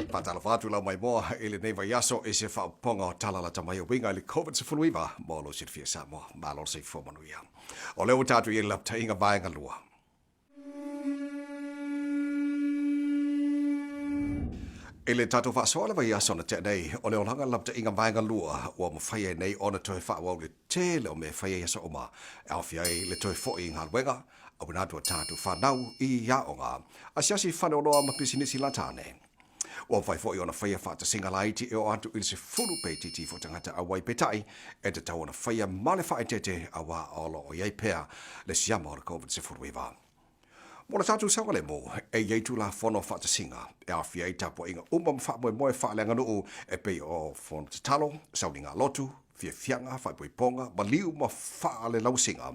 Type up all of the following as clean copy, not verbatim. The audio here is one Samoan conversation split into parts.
Faatalofa atu lau maimoa i lenei vaiaso i se faaopoopoga o tala lata mai e uiga i le Covid-19 mo lou silafia Samoa. Malo le soifua manuia. O lea ua tatou i ai i le lapataiga vaega lua. I le tatou faasoa le vaiaso na tea nei, o le olaga lapataiga vaega lua ua mafai ai nei ona toe faaauau le tele o mea e fai ai aso uma, e aofia ai le toe foi i galuega, auina atu a tatou fanau i aoga, asiasi i faleoloa ma pisinisi latane. Ua mafai foi ona faia faatasiga laiti e oo atu i le 10 pe itiiti ifo tagata auai peitai, e tatau ona faia ma le faaeteete auā o lo o i ai pea le siama o le Covid-19. Mo le tatou saogalemu, e i ai Tulafono faatasiga e aofia ai tapuaiga uma ma faamoemoe faaleaganuu e pei o fono tatalo, sauniga lotu, fiafiaga, faaipoipoga, maliu ma faalelausiga.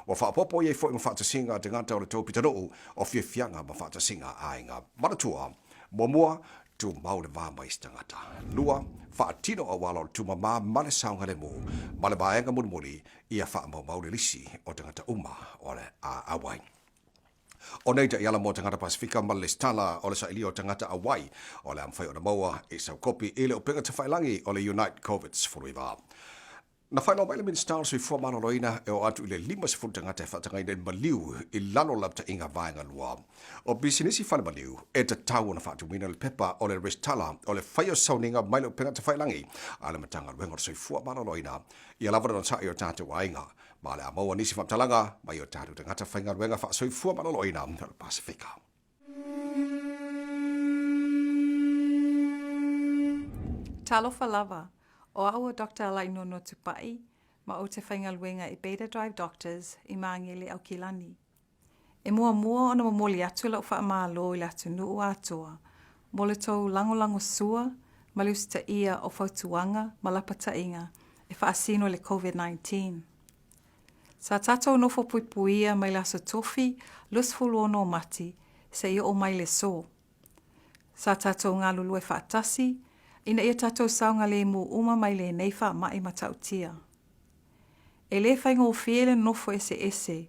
Ua faaopoopo i ai foi ma faatasiga a tagata o le tou pitonuu o fiafiaga ma faatasiga a aiga. Manatua, Muamua, tumau le va ma isi tagata. Lua, faatino auala o le tumama ma le saogalemu ma le vaega mulimuli ia faamaumau le lisi o tagata uma o le a auai. O nei taiala mo tagata Pasefika ma le lesitala o le sailia o tagata auai o le a mafai ona maua i sau kopi i le upega tafailangi o le Unite Covid-19. Na faailoa mai le Minisita o le Soifua Maloloina e oo atu i le 50 tagata e faatagaina i le maliu i lalo o lapataiga vaega lua o pisinisi fale maliu e tatau ona faatumuina le pepa o le resitala o le fai o sauniga mai le upega tafailangi a le Matagaluega o le Soifua Maloloina ia lava le onosai o tatou aiga ma o le a maua nisi faamatalaga mai o tatou tagata faigaluega faasoifua maloloina o le Pasefika. Talofa lava, o au o Doctor Alainono Tupai ma ou te faigaluega i Beta Drive Doctors i Māngere Aukilani. E muamua ona momoli atu lau faamalo i le atunuu atoa mo le tou lagolagosua ma le usitaia o fautuaga ma lapataiga e faasino i le Covid-19. Sa tatou nofo puipuia mai le Aso Tofi 26 o Mati seia oo mai le aso. Sa tatou galulue faatasi ina ia tatou saogalemu uma mai lenei faamai matautia. E le faigofie le nofo eseese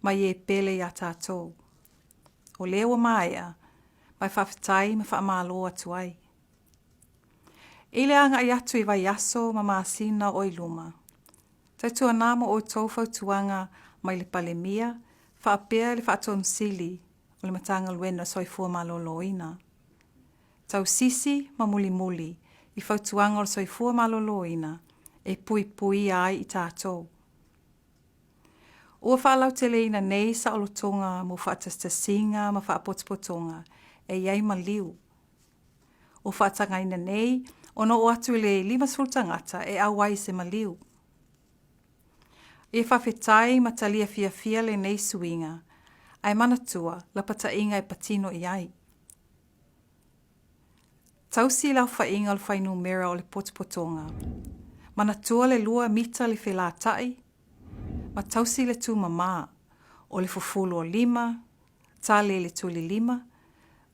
mai e pele iā tatou. O lea ua maea, ma e faafetai ma faamalo atu ai. I le agai atu i vaiaso ma masina o i luma, tautuanā mo outou fautuaga mai le Palemia faapea le Faatonu-sili o le Matagaluena Soifua Maloloina. Tausisi ma mulimuli i fautuaga o le soifua maloloina e puipuia ai i tatou. Ua faalauteleina nei saolotoga mo faatasitasiga ma faapotopotoga e i ai maliu. Ua faatagaina nei ona oo atu i le 50 tagata e auai i se maliu. Ia faafetai ma talia fiafia lenei suiga, ae manatua lapataiga e patino i ai. Tausi le aofaiga o le fuainumera o le potopotoga. Manatua le lua mita le felataʻi ma tausi le tumama o le fufulu o lima, tale i le tuli lima,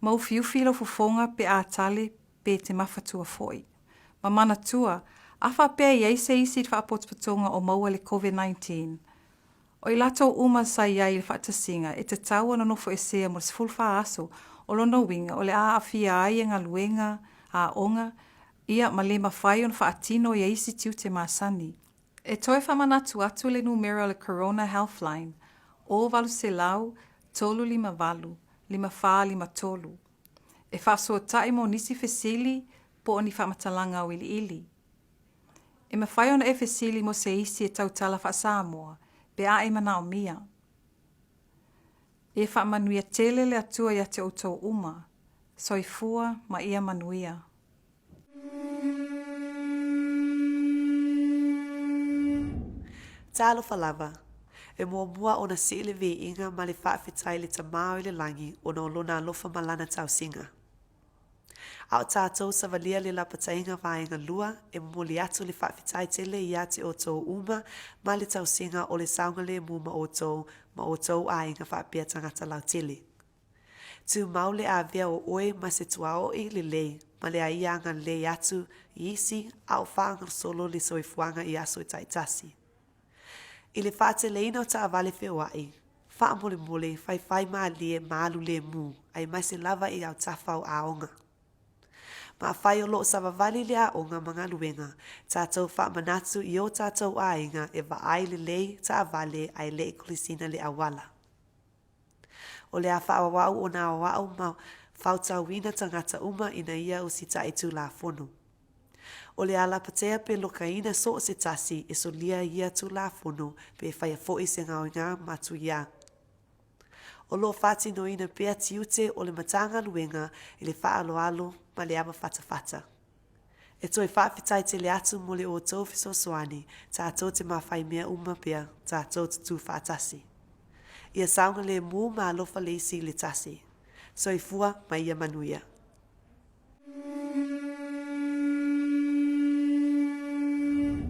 ma ufiufi lou fofoga pe a tale pe te mafatua foi. Ma manatua, a faapea e i ai se isi i le faapotopotoga o maua i le Covid-19, O i latou uma sa i ai i le faatasiga e tatau ona nofoesea mo le 14 aso, o lona uiga o le a aafia ai ia galuega, aoga, ia ma le mafai ona faatino ia isi tiute masani. E toe faamanatu atu le numera o le Corona Healthline, o 800 358 5453, e faasoatai mo nisi fesili po o ni faamatalaga auiliili. E mafai ona e fesili mo se isi e tautala faa-Samoa pe a e manaomia. Ia faamanuia tele le Atua ia te outou uma. Soifua ma ia manuia. Talofa lava, e muamua ona sii le viiga ma le faafetai i le Tama o i le lagi ona o lona alofa ma lana tausiga. A o tatou savalia le lapataiga vaega lua e momoli atu le faafetai tele ia te outou uma ma le tausiga o le saogalemu ma outou ma outou aiga faapea tagata lautele. Tumau le avea o oe ma se tuaoi lelei ma le aia agalelei atu i isi a o faagasolo le soifuaga i aso e taitasi. I le faateleina o taavale feoai. Faamolemole, faifai mālie ma alu lemu, aemaise lava i autafa o aoga. Ma afai o loo savavali le aoga ma galuega, tatou faamanatu i o tatou aiga e vaai lelei taavale ae leʻi kolisina le auala. O le a faaauau ona aoao ma fautauina tagata uma ina ia usitaʻi Tulafono. O le a lapatea pe lokaina so o se tasi e solia ia Tulafono pe faia foi se gaoiga matuia. O lo o faatinoina pea tiute o le Matagaluega i le faaaloalo ma le ava fatafata. E toe faafetai tele atu mo le outou fesoasoani, tatou te mafai mea uma pea tatou tutū faatasi. Ia saogalemu ma alofa le isi i le tasi. Soifua ma ia manuia.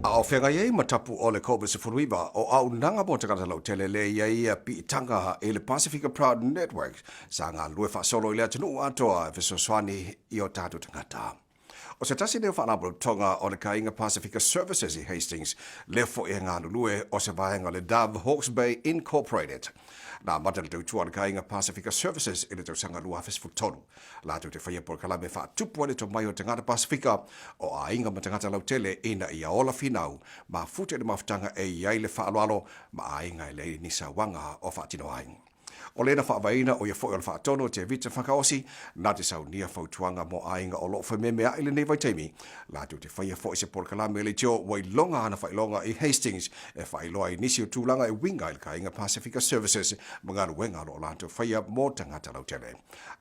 A o feagai ai ma tapu o le Covid-19, o auaunaga mo tagata lautele lea i ai ia piitaga i le Pasifika Proud Network sa galulue faasolo i le atunuu atoa e fesoasoani i o tatou tagata. O se tasi nei o faalapotopotoga o le Kaiga Pasifika Services i Hastings, lea foi e galulue o se vaega o le Dove Hawke's Bay Incorporated. Na amata le tautua a le Kaiga Pasifika Services i le tausaga 2013. Latou te faia polokalame e faatupu ai le tomai o tagata Pasifika, o aiga ma tagata lautele ina ia ola finau, mafuta i le mafutaga e i ai le faaaloalo ma aiga e leai ni sauaga o faatino ai. O lena faavaeina o ia foi o le faatonu o Tevita Fakaosi, na te saunia fautuaga mo aiga o lo o fememeaʻi i lenei vaitaimi. Latou te faia foi se polokalame e leitio ua iloga ana faailoga i Hastings e faailoa ai nisi o tulaga e uiga i le Kaiga Pasifika Services ma galuega o lo o latou faia mo tagata lautele.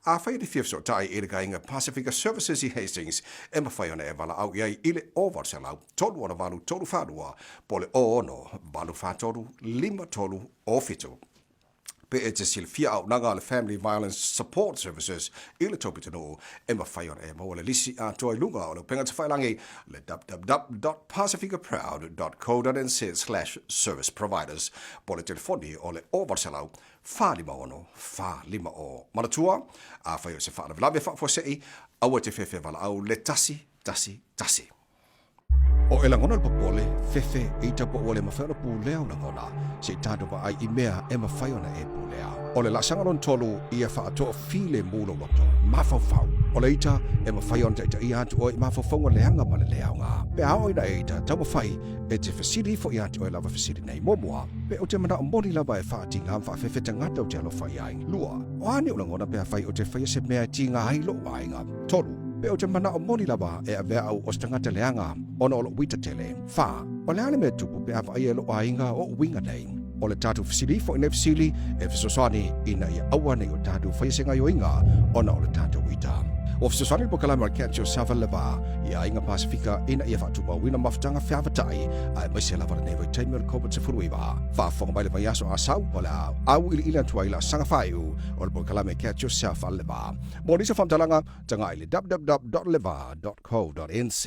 Afai e te fia fesootai i le Kaiga Pasifika Services i Hastings, e mafai ona e valaau i ai i le 0800 368 342 po o le 06 843 53 07. Pe e te silafia auaunaga a le Family Violence Support Services i le tou pitonuu, e mafai ona e maua le lisi atoa i luga o le upega tafailagi le www.pacificaproud.co.nz/serviceproviders po o le telefoni o le 0800 456 450. Manatua, afai o se faalavelave faafuasei, aua e te fefe valaau le 111. O e lagona le popole, fefe, ita po ua le mafai ona pulea ou lagona, se i tatou vaai i mea e mafai ona e pulea. O le laasaga lona tolu, ia faatoafilemu lou loto. Mafaufau. O le ita, e mafai ona taitaia atu oe i mafaufauga leaga ma le le aoga. Pe a oo ina e ita, taumafai e te fesili ifo ia te oe lava fesili nei. Muamua, pe ou te manao moni lava e faatiga ma faafefe tagata ou te alofa i ai. Lua, o a ni ou lagona pe afai ou te faia se mea e tiga ai lou aiga. Tolu, pe ou te manao moni lava e avea au o se tagata leaga ona o lou uita tele. Fa, o le a le mea tupu pe a vaaia e lou aiga oʻu uiga nei? O le tatou fesili ifo i nei fesili e fesoasoani ina ia aua nei o tatou faia se gaioiga ona o le tatou uita. Ua fesoasoani le polokalame o le Catch Yourself a le Va i aiga Pasifika ina ia faatumauina mafutaga feavatai aemaise lava lenei vaitaimi o le Covid-19. Faafofoga mai le vaiaso a sau o le a auiliili atu ai laasaga faaiu o le polokalame Catch Yourself a le Va. Mo nisi o faamatalaga, tagai i le www.leva.co.nz.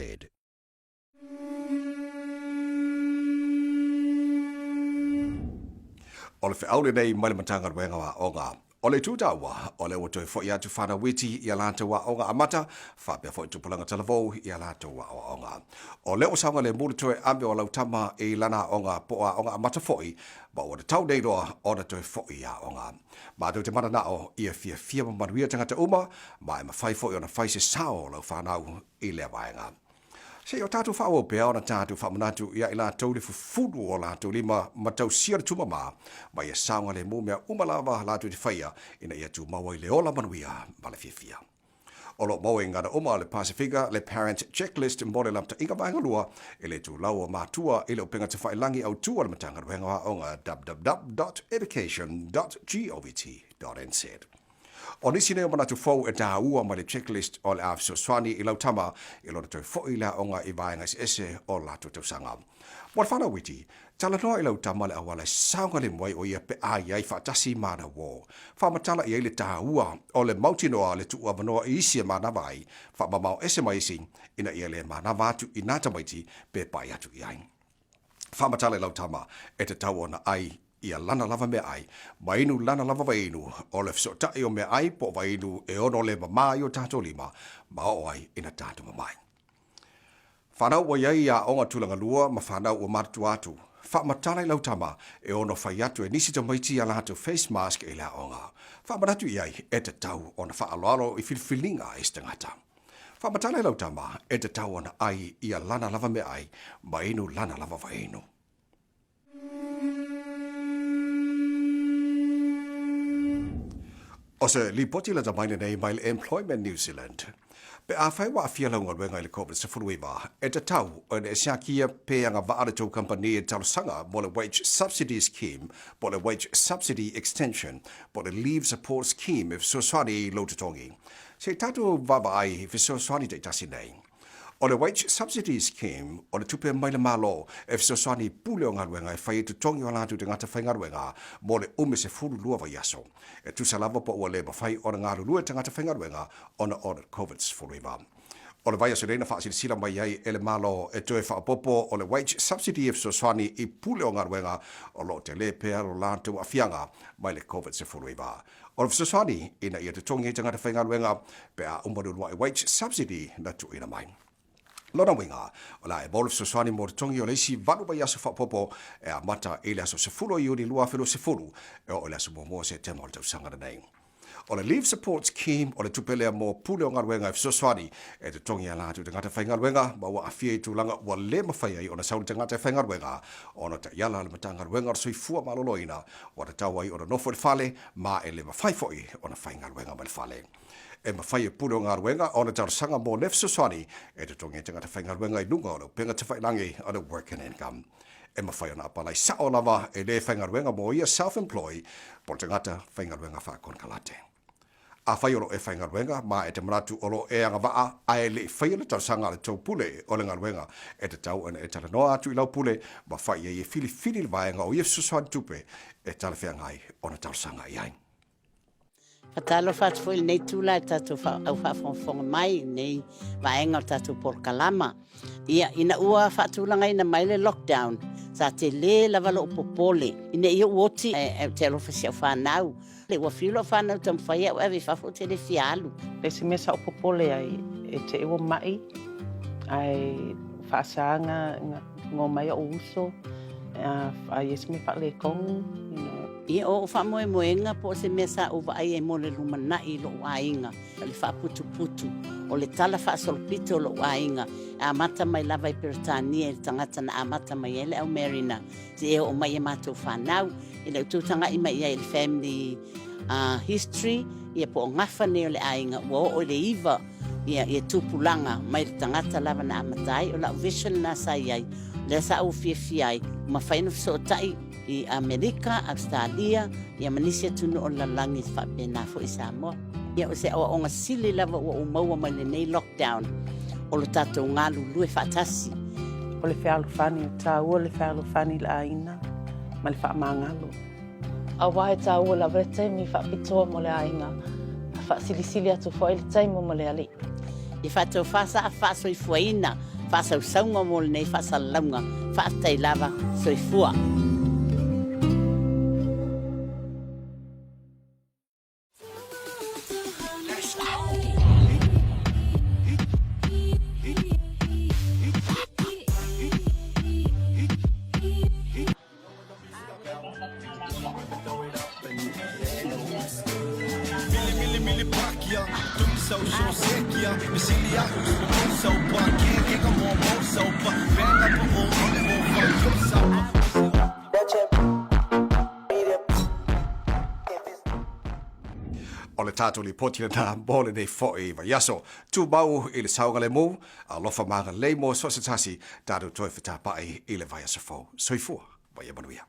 O le feau lenei mai le Matagaluega o Aoga. O le itu taua, o lea ua toe foi atu fanau iti i a latou aoga amata, faapea foi tupulaga talavou i a latou aoaoga. O lea ua saogalemu le toe ame o lau tama i lana aoga po o aoga amata foi, ma ua tatau nei loa ona toe foi i aoga. Matou te mananao ia fiafia ma manuia tagata uma, ma e mafai foi ona fai se sao o lau fanau i lea vaega. Se i o tatou faaauau pea ona tatou faamanatu ia i latou le fufulu o latou lima ma tausia le tumama, ma ia saogalemu mea uma lava latou te faia ina ia tumau ai le ola manuia ma le fiafia. O lo o maua i gagana uma o le Pasifika le Parent Checklist mo le Lapataiga Vaega Lua i le itulau o matua i le upega tafailagi autu a le Matagaluega o Aoga www.education.govt.nz. O nisi nei o manatu fou e taua mai le checklist o le a fesoasoani i lau tama i lona toe foi i le aoga i vaega eseese o latou tausaga. Mo le whanau iti, talanoa i lau tama le auala e saogalemu ai o ia pe a i ai faatasi ma ana uō. Faamatala i ai le taua o le mautinoa le tuu avanoa i isi e manava ai, faamamao ese ma isi ina ia le manava atu i nā tamaiti pe pai atu i ai. Faamatala i lau tama e tatau ona ai ia lana lava meaai, ma inu lana lava vaiinu, o le fesootai o meaai po o vaiinu e ono le mamā i o tatou lima, ma oo ai ina tatou mamae. Whanau ua i ai i aoga tulaga lua ma whanau ua matutua atu. Faamatala i lau tama e ono fai atu e nisi tamaiti a latou face mask i le aoga. Faamanatu i ai e tatau ona faaaloalo i filifiliga a isi tagata. Faamatala i lau tama e tatau ona ai ia lana lava meaai ma inu lana lava vaiinu. O se lipoti lata mai lenei mai le Employment New Zealand. Pe afai ua aafia lau galuega i le Covid-19, e tatau ona e siakia pe agavaa le tou kamupani i le talosaga mo le Wage Subsidy Scheme po o le Wage Subsidy Extension po o le Leave Support Scheme e fesoasoani i lou totogi. Se i tatou vaavaai i fesoasoani taitasi nei. O le Wage Subsidy Scheme, o le tupe mai le Malo e fesoasoani i pule o galuega e fai ai totogi o latou tagata faigaluega mo le umi 12 vaiaso. E tusa lava po ua le mafai ona galulue tagata faigaluega ona o le Covid-19. O le vaiaso nei na faasilasila mai ai e le Malo e toe faaopoopo o le Wage Subsidy e fesoasoani i pule o galuega o lo o tele pea lo latou aafiaga mai le Covid-19. O le fesoasoani ina ia totogi ai tagata faigaluega pe a uma le uluai wage subsidy na tuuina mai. Lona uiga, o le a e maua le fesoasoani mo totogi o le isi valu vaiaso faaopoopo e amata i le aso 10 o Iuni 2020 e oo i le aso 1 o Setema o le tausaga lenei. O le Leave Support Scheme o le tupe lea mo pule o galuega e fesoasoani e totogi a latou tagata faigaluega ma ua aafia i tulaga ua le mafai ai ona sau le tagata e faigaluega ona taiala a le Matagaluega o le Soifua Maloloina ua tatau ai ona nofo i le fale ma e le mafai foi ona faigaluega mai le fale. E mafai e pule o galuega ona talosaga mo le fesoasoani e totogi ai tagata faigaluega i luga o le upega tafailangi o le Work and Income. E mafai ona apalai sao lava e le faigaluega mo ia self-employ po o le tagata faigaluega faakonekarate. Afai o lo o e faigaluega ma e te manatu o lo o e agavaa ae le i faia le talosaga a le tou pule o le galuega, e tatau ona e talanoa atu i lau pule ma fai i ai e filifili le vaega o ia fesoasoani tupe e talafeagai ona talosaga i ai. Faatalofa atu foi i lenei itula i le tatou au faafogafoga mai i lenei vaega o le tatou polokalama. Ia, ina ua faatulagaina mai le lockdown, sa tele lava lou popole ina ia ou oti ae ou te alofa i si au fanau. Ua fiu lau fanau taumafai au e ave i fafo ou te le fia alu. Le isi mea sa ou popole ai, e te i ua maʻi, ae faasaga ngo mai oʻu uso, a i ai se mea faaletonu, you know. Ia, o faamoemoega po o se mea sa ou vaai ai mo le lumanai i lou aiga, o le faaputuputu, o le tala faasolopito o lou aiga, e amata mai lava i Peretania i le tagata na amata mai ai le au Mariner, seia oo mai i a matou fanau. I le tou tagai mai i ai i le family history, ia po o gafa nei o le aiga, ua oo i le iva ia, ia tupulaga mai le tagata lava na amata ai. O lau vision lena sa i ai, lea sa ou fiafia ai, ua mafai ona fesootai i Amerika, Ausetalia, ia ma nisi atunuu o le lalolagi faapena foi i Samoa. Ia, o se aoaoga sili lava ua ou maua mai lenei lockdown, o lo tatou galulue faatasi. O le fealofani, e taua le fealofani i le aiga ma le faamagalo. Aua e taua lava le taimi faapitoa mo le aiga, a faasilisili atu foi le taimi mo le alii. I faatofā sa faasoifuaina faasausauga mo lenei faasalalauga. Faafetai lava. Soifua. O le tatou lipoti lena mo lenei foi vaiaso. Tumau i le saogalemu, alofa ma agalelei mo so o se tasi, tatou toe fetapaʻi i le vaiaso fou. Soifua ma ia manuia.